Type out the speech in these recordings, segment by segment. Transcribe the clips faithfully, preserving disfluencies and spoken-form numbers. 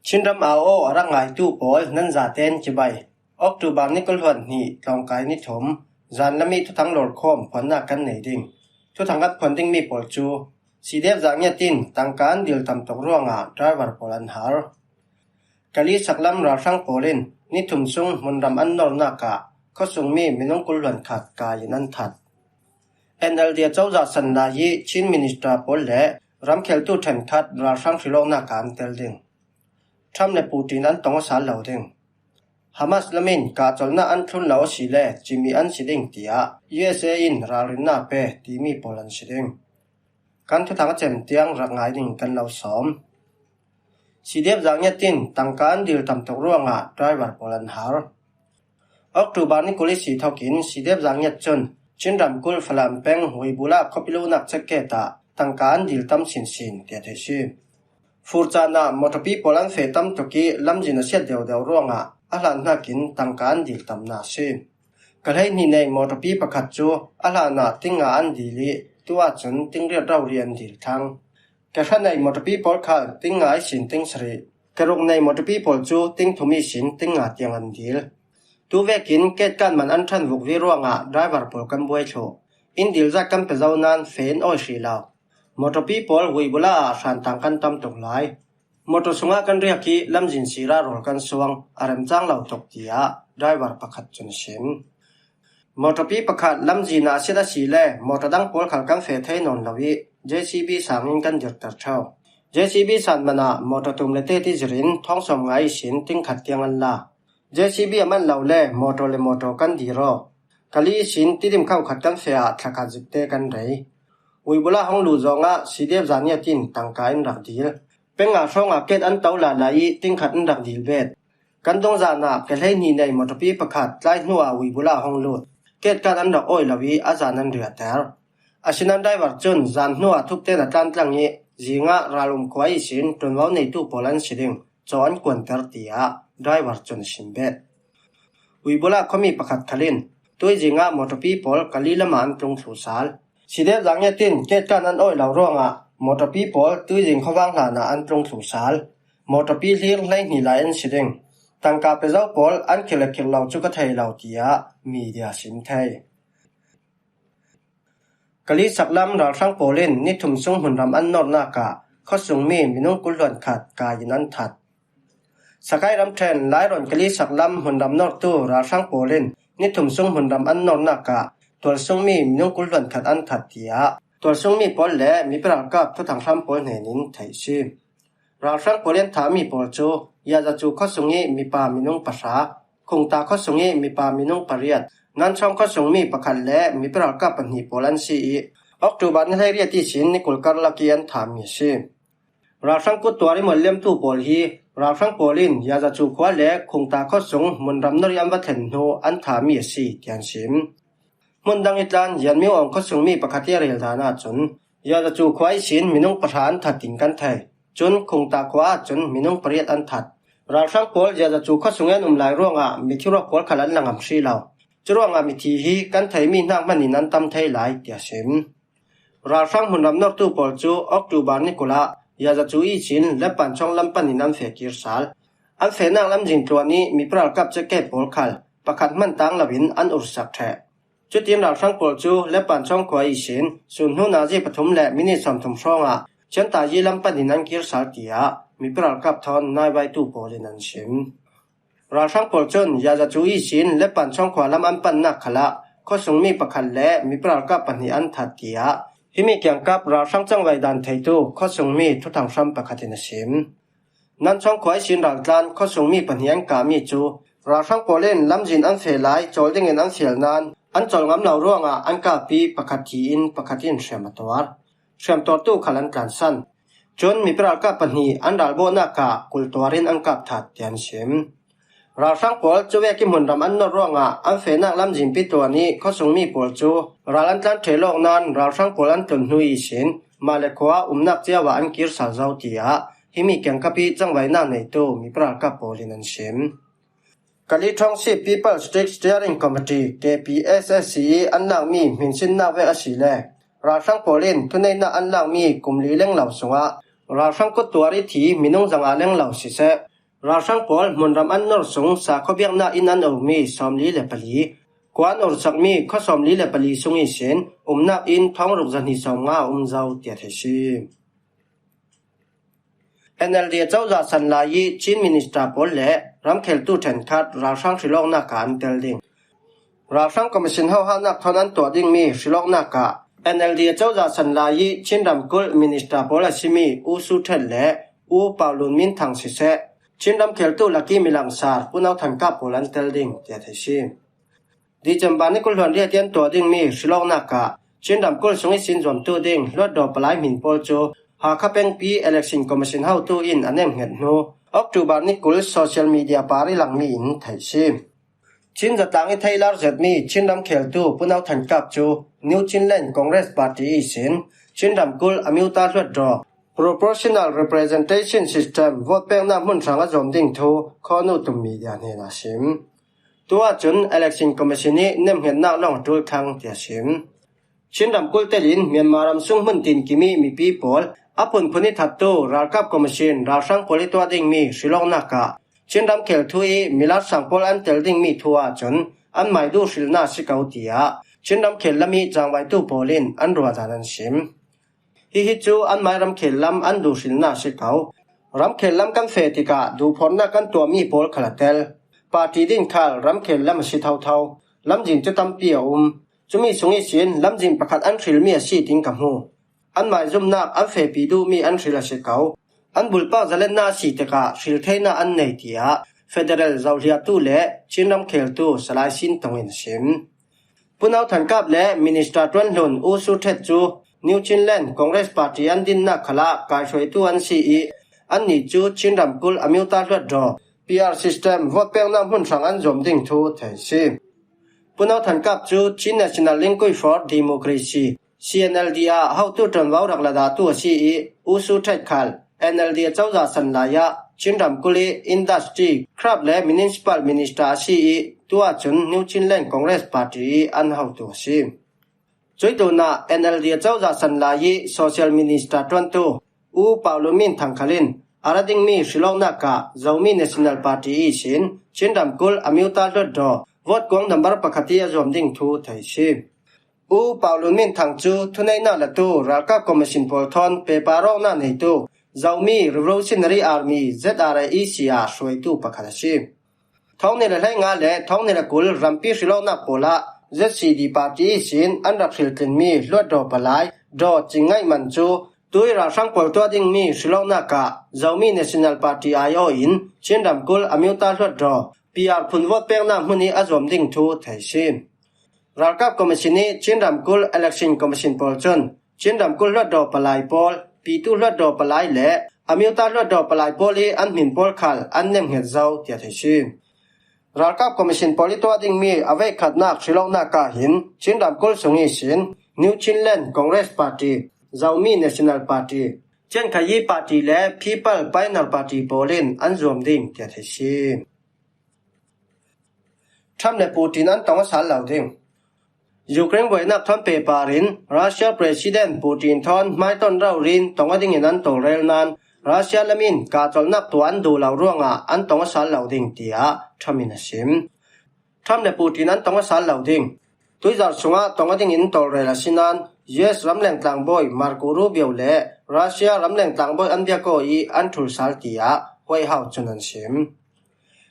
Chinram au aw a rak ngaitu pawl nan zaten cibai. October ni kul hluan hnih tlawngkai ni thum, zan lami thuthang lawrkhawm phuannak kan nei ding. Thuthang kan phuan dingmi pawl cu C D F Zangiat in tangka an dil tam tuk ruangah driver pawl an har. Kali saklam ralhrang pawl in ni thum sung hmunram an nornak ah khuasungmi minung kul hluan khat kai in an that. N L D a cozah san lai i Chin Minister pawl le ramkheltu ṭhenkhat ralhrang hrilawknak ah an tel ding. Trump le Putin an tong aw sal lo ding. Hamas lam in kahcolhnak an thlun lo asile cimi an si ding tiah U S A in ralrinnak pe timi pawl an si ding. Kan thuthang a cem tiang rak ngai ding kan lo sawm. C D F Zangiat in tangka an dil tam tuk ruangah driver pawl an har. October ni kul ihsi thokin C D F Zangiat cun Chin ramkulh Falam peng Weibula khuapi luhnak checkgate ah tangka an dil tam sinsin tiah theih si. Fur caan ah mawṭawpi pawl an feh tam tuk i lamzin a siat deuhdeuh ruangah a hlan hnakin tangka an dil tam hna a si. Ka hleihnih nei mawṭawpi pakhat cu a hlan ah ting nga an dil i tu ahcun ting riat rori an dil thlang. Ka hra nei mawṭawpi pawl khal ting nga ihsin ting sarih, ka ruk nei mawṭawpi pawl cu ting thum ihsin ting nga tiang an dil. Tu vekin gate kan man an ṭhan vukvi ruangah driver pawl kan buai thluh. In dil zat kan pe zo nain feh in awi hrih lo. Mawṭawpi pawl Weibula ah hrantang kan tam tuk lai. Mawṭaw sungah kan riak i lamzin sira rawl kan suang, a remcang lo tuk, tiah driver pakhat cun a sim. Mawṭawpi pakhat lamzin ah a siat asile mawṭaw dang pawl khal kan feh thei nawn lo i J C B sang in kan dirter ṭheu. J C B san man ah mawṭaw tum le teti zir in thawng sawm nga ihsin ting khat tiang an la. J C B a man lo le mawṭaw le mawṭaw kan dir aw. Kali ihsin Tidim kho khat kan feh ah thla khat zikte kan rei. Weibula hong luh zongah C D F Zangiat in tangka in rak dil. Peng nga hrawngah gate an to lala i ting khat an rak dil bet. Kan dungzan ah ka hleihnih nei mawṭawpi pakhat tlai hnuah Weibula hong lut. Gate kan an rak awi lo i a zan an riahter. Asinan driver cun zan hnuah thupten a tlantlang i zingah ralum khua ihsin ṭuanvo neitu pawl an si ding caw an kuanter, tiah driver cun a sim bet. Weibula khuami pakhat khal in tuizing ah mawṭawpi pawl Kali lamah an tlung thlu sal. C D F Zangiat in gate kan an awi lo ruangah mawṭawpi pawl tuizing khuavang hlan ah an tlung thlu sal. Mawṭawpi hlir hleihnih lai an si ding. Tangka pe zo pawl an kir le kir lo cu ka thei lo, tiah media sim thei. Kali saklam ralhrang pawl in ni thum sung hmunram an nornak ah khuasungmi minung kul hluan khat kai in an that. Sakai ramṭhen Lairon Kali saklam hmunram nortu ralhrang pawl in ni thum sung hmunram an nornak ah tualsungmi minung kul hluan khat an that, tiah tualsungmi pawl le mipi ralkap thuthang hram pawl hnen in theih si. Ralhrang pawl in thahmi pawl cu Yazacu khuasung i mipa minung pahra, Khungta khuasung i mipa minung pariat, Nanchawng khuasungmi pakhat le mipi ralkap pahnih pawl an si i October ni hleiriat ihsin ni kul karlak i an thahmi a si. Ralhrang kuttuar i molhliamtu pawl hi ralhrang pawl in Yazacu khua le Khungta khuasung hmunram nor i an va thlen hnu an thahmi a si, tiah an sim. Hmun dang i tlan Yanmiu Awng khuasungmi pakhat i a rel dan ahcun Yazacu khua ihsin minung pahra an that, tin kan thei. Cun Khungta khua ahcun minung pariat an that. Ralhrang pawl Yazacu khuasung i an um lai ruangah mithi ruak pawl khal an la ngam hrih lo. Curuangah mithi hi kan theihmi hnak hmanh in an tam thei lai, tiah sim. Ralhrang hmunram nortu pawl cu October ni kul ah Yazacu ihsin Lempan chawng lam pan in an feh kir sal. An fehnak lamzin tluan i mipi ralkap checkgate pawl khal pakhat hmanh tang loin an ursak ṭheh. Cutin ralhrang pawl cu Lempan chawng khua ihsin sun hnu nazi pathum le minit sawmthum hrawngah Chiantayi lam pan in an kir sal, tiah mipi ralkap thawn naivaitu pawl in an sim. Ralhrang pawl cun Yazacu ihsin Lempan chawng khua lam an pannak khalah khuasungmi pakhat le mipi ralkap pahnih an that, tiah himi kiangkap ralhrang cangvai dan theitu khuasungmi thuthang hram pakhat in a sim. Nanchawng khua ihsin raltlan khuasungmi pahnih an kahmi cu ralhrang pawl in lamzin an feh lai cawl dingin an fial nain an cawl ngam lo ruangah an kahpi pakhat thi in pakhat in hriam a tuar. Hriamtuartu khal an tlansan. Cun mipi ralkap pahnih an ralbawhnak ah kultuar in an kap that, tiah an sim. Ralhrang pawl cuvek i hmunram an nor ruangah an fehnak lamzinpi tluan i khuasungmi pawl cu ral an tlan ṭheh lawk nain ralhrang pawl an tlun hnu ihsin Male khua umnak cio ah an kir sal zo, tiah himi kiangkap i cangvainak neitu mipi ralkap pawl in an sim. Kali Thawngsi People State Steering Committee, K P S S C, i an lakmi hminsinnak vek a si le ralhrang pawl in thuneihnak an lakmi kum li lenglo sungah ralhrang kuttuar i thi minung zanga lenglo siseh, Ralhrang pawl hmunram an nawr sung sakhaw biakna inn an awr mi sawmli le pali, kua an awrsakmi khaw sawmli le pali sung ihsin umnak inn thawng ruk zahnih sawmnga a um zo, tiah theih si. N L D a cozah san lai ih Chin minister pawl le ramkheltu ṭhenkhat ralhrang hrilawknak ah an tel ding. Ralhrang commission hohahnak thawn an tuah dingmi hrilawknak ah N L D a cozah san lai ih Chin ramkulh minister pawl a simi U Su Ṭhet le U Pau Lun Min Thang siseh, Chin ramkheltu Lucky Milangsar, Pu Nau Than Kap pawl an tel ding, tiah theih si. December ni kul hluan riat ih an tuah dingmi hrilawknak ah Chin ramkulh sung ihsin zuamtu ding Hluttaw palai hmin pawl cu Hakha pengpi election commission hotu in a nemhnget hnu October ni kul social media par ih langmi in theih si. Chin zatlang ih theilar zetmi Chin ramkheltu Pu Nau Than Kap cu New Chinland Congress Party ihsin Chin ramkulh Amyotha Hluttaw proportional representation system vote peknak hmun hrang a zuam ding thu Khawnu Tum Media hnenah a sim. Tu ahcun election commission ih nemhngetnak lawng a ṭul thlang, tiah a sim. Chin ramkulh telin Myanmar ram sung hmun tinkim ih mipi pawl a phunphun ih thattu ralkap commission ralhrang pawl ih tuah dingmi hrilawknak ah Chin ramkhel thu ih milarsang pawl an tel dingmi thu ahcun anmai duh hrilnak a si ko, tiah Chin ramkhel lam ih cangvaitu pawl in an ruahdan an sim. Hihi cu anmai ramkhel lam an duh hrilnak a si ko. Ramkhel lam kan feh tikah duhphornak kan tuahmi pawl khal a tel. Party din khal ramkhel lam a si thotho. Lamzin cu tampi a um. Cumi sung ihsin lamzin pakhat an hrilmi a si, tiin ka hmu. Anmai zumhnak an fehpi duhmi an hril a si ko. An bulpak zalennak a si tikah hril theinak an nei, tiah federal zohliahtu le Chin ramkheltu Salai Sin Tong in a sim. Pu Nau Than Kap le Minister Tuan Hlun, U Su Ṭhet cu New Chinland Congress Party an dinnak khalah kaihruaitu an si ih annih cu Chin ramkulh Amyotha Hluttaw P R system vote peknak hmun hrang an zuam ding thu theih a si. Pu Nau Than Kap cu Chin National Lingkui for Democracy, C N L D ah hotu ṭuanvo rak la dahtu a si ih U Su Ṭhet khal N L D a cozah san lai ah Chin ramkulh ih industry, craft le municipal minister a si ih tu ahcun New Chinland Congress Party ih an hotu a si. Cuih tlunah N L D a cozah san lai ih social minister ṭuantu U Pau Lun Min Thang khal in a ra dingmi hrilawknak ah Zomi National Party ihsin Chin ramkulh Amyotha Hluttaw vote kuang number pakhat ih a zuam ding thu theih a si. U Pau Lun Min Thang cu thuneihnak latu ralkap commission pawl thawn pehpar awknak neitu Zomi Revolutionary Army, Z R A E C ah hruaitu pakhat a si. Thawng hnih le hleinga le thawng hnih le kul rampi hrilawknak pawl ah Z C D party ihsin an rak hriltlinmi Hluttaw palai Daw Cing Ngaih Man cu tuih ralhrang pawl tuah dingmi hrilawknak ah Zomi National Party aiawh in Chin ramkulh Amyotha Hluttaw P R phun vote peknak hmun ih a zuam ding thu theih a si. Ralkap commission ih Chin ramkulh election commission pawl cun Chin ramkulh Hluttaw palai pawl, Pitu Hluttaw palai le Amyotha Hluttaw palai pawl ih an hmin pawl khal an nemhnget zo, tiah theih a si. Ralkap commission pawl ih tuah dingmi a veikhatnak hrilawknak ah hin Chin ramkulh sung ihsin New Chinland Congress Party, Zomi National Party, Chiankhayee Party le People Pioneer Party pawl in an zuam ding, tiah theih a si. Trump le Putin an tong a sal lo ding. Ukraine buainak thawn pehpar in Russia President Putin thawn hmaitawn rori in tong aw dingin an tawlrel nain Russia lam in kahcolhnak tuah an duh lo ruangah an tong a sal lo ding, tiah Trump in a sim. Trump le Putin an tong a sal lo ding. Tuizarh sungah tong aw dingin tawlrel a si nain U S ramleng tlangbawi Marco Rubio le Russia ramleng tlangbawi an biak aw ih an ṭhul sal, tiah White House cun an sim.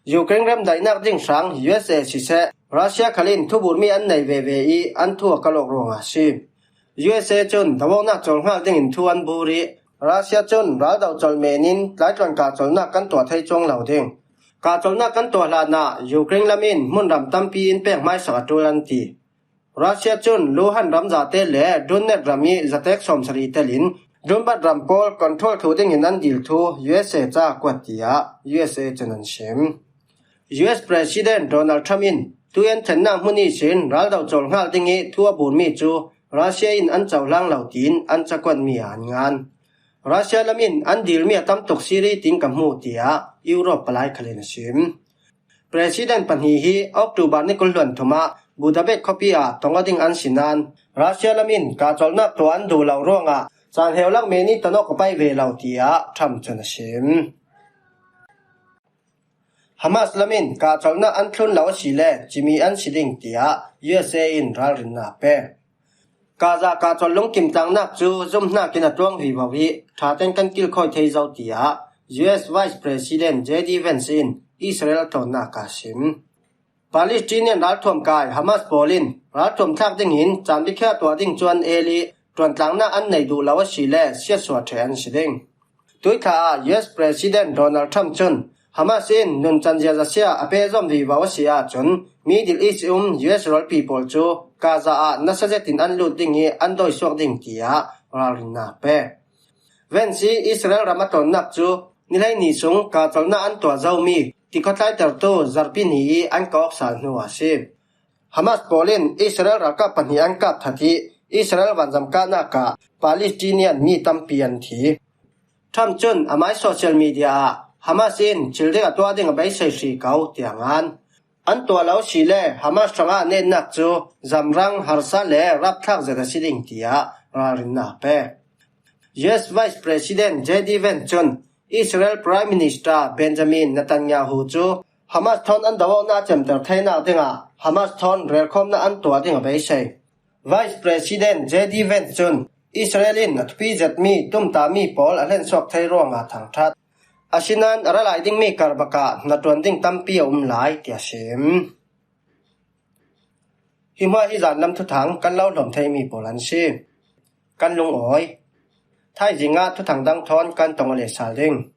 Ukraine remdaihnak ding hrang U S A siseh, Russia khal in thuburmi an nei veve ih an thu a kalh awk ruangah a si. U S A cun do awknak cawl hngal dingin thu an bur ih Russia cun raldo colh men in tlaitluan kahcolhnak kan tuah thei cuang lo ding. Kahcolhnak kan tuah hlanah Ukraine lam in hmunram tampi in pek hmaisak a ṭul an ti. Russia cun Luhansk ram zate le Donetsk ram ih zatek sawmsarih telin Donbas ram pawl control thluh dingin an dil thu U S A ca a kuat, tiah U S A cun an sim. U S President Donald Trump in tui an thlennak hmun ihsin raldo cawl hngal ding ih thu a burmi cu Russia in an cohlang lo tiin an cakuatmi ah an ngan. Russia lam in an dilmi a tam tuk si rih tiin ka hmu, tiah Europe palai khal in a sim. President pahnih hi October ni kul hluan thum ah Budapest khuapi ah tong aw ding an si nain Russia lam in kahcolhnak tuah an duh lo ruangah caan heu lak men ih ton awk a pai ve lo, tiah Trump cun a sim. Hamas lam in kahchawlhna an thlun lo a si le, cimi an si ding, tiah U S A in ralrinna a pek. Gaza kahchawlh lungkim tlangnak cu zumhnak in a tuang vivo i ṭha tein kan kilkhawi thei zo, tiah U S Vice President J D Vance in Israel tlawnnak ah a sim. Palestinian ralthuam kai Hamas pawl in ralthuam thlak dingin caan biakhiah tuah ding cu an el i, ṭuantlangnak an nei duh lo a si le, siatsuah ṭheh an si ding. Tuithla ah U S President Donald Trump cun Hamas in nuncan ziaza sia a pehzom vivo a si ahcun, Middle East i um U S rualpi pawl cu Gaza ah nasa zetin an lut ding i an dawisuak ding, tiah ralrinnak a pek. Vance i Israel ram a tlawnnak cu ni hleihnih sung kahchawlhnak an tuah zomi tikhawtlaitertu zarhpi hnih i an kawk sal hnu ah a si. Hamas pawl in Israel ralkap pahnih an kap that i Israel vanzam kahnak ah Palestinian mi tampi an thi. Trump cun amai social media ah Hamas in thil ding a tuah ding a beisei hri ko, tiah ngan. An tuah lo si le Hamas hrangah netnak cu zamrang, harsa le rapthlak zet a si ding, tiah ralrinnak a pek. U S Vice President J D Vance cun Israel Prime Minister Benjamin Netanyahu cu Hamas thawn an do awknak cemter theinak dingah Hamas thawn relkhawmnak an tuah ding a beisei. Vice President J D Vance cun Israel in a thupi zetmi tumtahmi pawl a hlensuak thei ruangah thangṭhat. Asinain a ra lai dingmi kar bakah hnaṭuan ding tampi a um lai, tiah a sim. Hi hmuah hi zanlam thuthang kan lo hlawm theimi pawl an si. Kan lungawi. Thaizing ah thuthang dang thawn kan tong a le sal ding.